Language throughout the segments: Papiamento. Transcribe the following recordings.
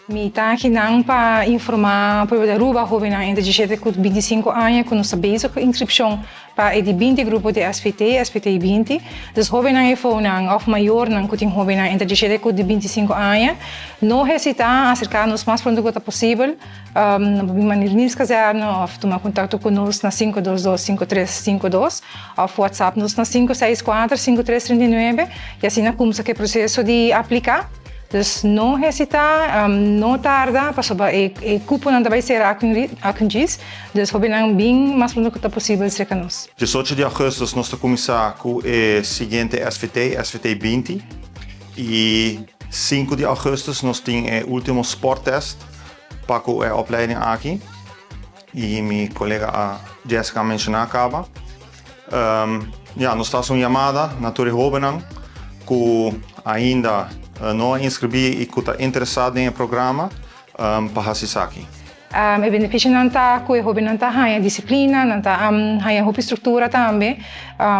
Mi ta akinan pa informá pueblo di Aruba, hóbennan entre 17 ku 25 aña ku nos ta bezig ku inskripshon pa e di 20 grupo di SVT, SVT 20. Dus hóbennan efonan òf mayornan ku tin hóbennan entre 17 ku 25 aña, no hesitá aserká nos mas pronto ku ta posibel. Nan por bin Marinierskazerne òf tuma kontakto ku nos na 522 5352 òf WhatsApp nos na 564 5339 i asina kumsa ku e proseso di apliká. Dus no hesitá, no tarda pasobra e kuponan ta bai sera aki un djis. Dus hóbennan bin mas pronto ku ta posibel serka nos. 18 di augustus nos ta kuminsá ku e siguiente SVT, SVT 20, i 5 di augustus nos tin e último sporttest pa ku e opleiding aki i mi kolega Jessica a menshoná kaba. Ya, nos ta hasi un yamada na tur e hóbennan ku ainda no a inskribí i ku ta interesá den e programa pa hasi esaki. E benefisionan ta ku e hóbennan ta haña disiplina, nan ta haña hopi struktura tambe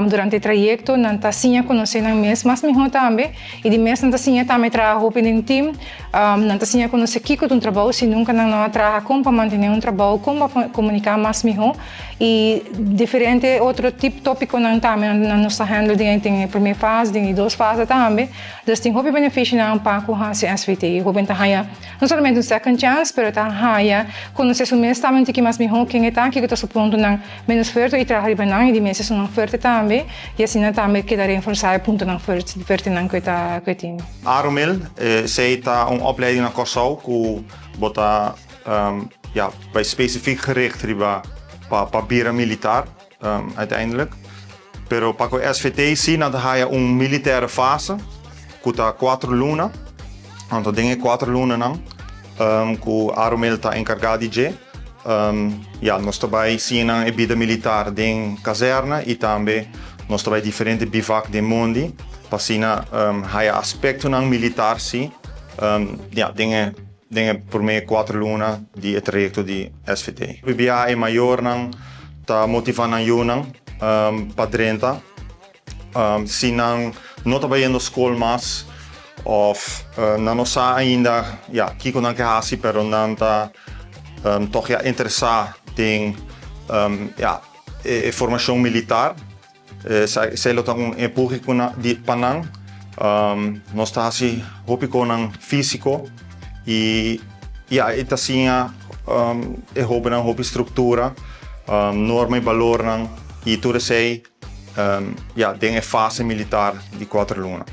durante e trayekto, nan ta siña konosé nan mes mas mihó tambe i di mes nan ta siña tambe traha hopi den tim, nan ta siña konosé kiko ta un trabou si nunka nan no a traha, kon pa mantené un trabou, kon pa komuniká mas mihó i diferente otro tip tópikonan tambe nan nos ta handle den e promé fase, den e dos fase tambe. Dus tin hopi benefisionan pa ku hasi SVT. E hóben ta haña no solamente un second chance, pero ta haña konosé su mes tambe un tiki mas mihó ken e ta, kiko ta su puntonan menos fuerte i traha riba nan i di mes esunnan fuerte tambe i asina tambe keda reenforsá e puntonan fuertenan ku e ta ku e tin. Arumil, Esei ta un opleiding na Kòrsou ku bo ta ya bai spesifik gericht riba pa bira militar uiteindelijk. Pero pa ku SVT si nan ta haya un militaire fase ku ta 4 luna. Anto den e 4 lunanan ku Arumil ta enkargá di dje, ya nos ta bai siña nan e bida militar den kazèrna i tambe nos ta bai diferente bivak den mondi pa asina haya aspektonan militar si ya den e den e promé 4 luna di e trayekto di SVT. Bia e mayornan ta motivá nan yunan pa drenta. Si nan no ta bayendo skol mas òf nan no sa ainda ya kiko nan ke hasi pero nan ta tòg ya interesá den ya e formashon militar, esei lo ta un empuje ku nan pa nan. Nos ta hasi hopi konan físiko i ya e ta siña e hóbennan hopi struktura, norma i balornan i tur esei ya den e fase militar di 4 luna.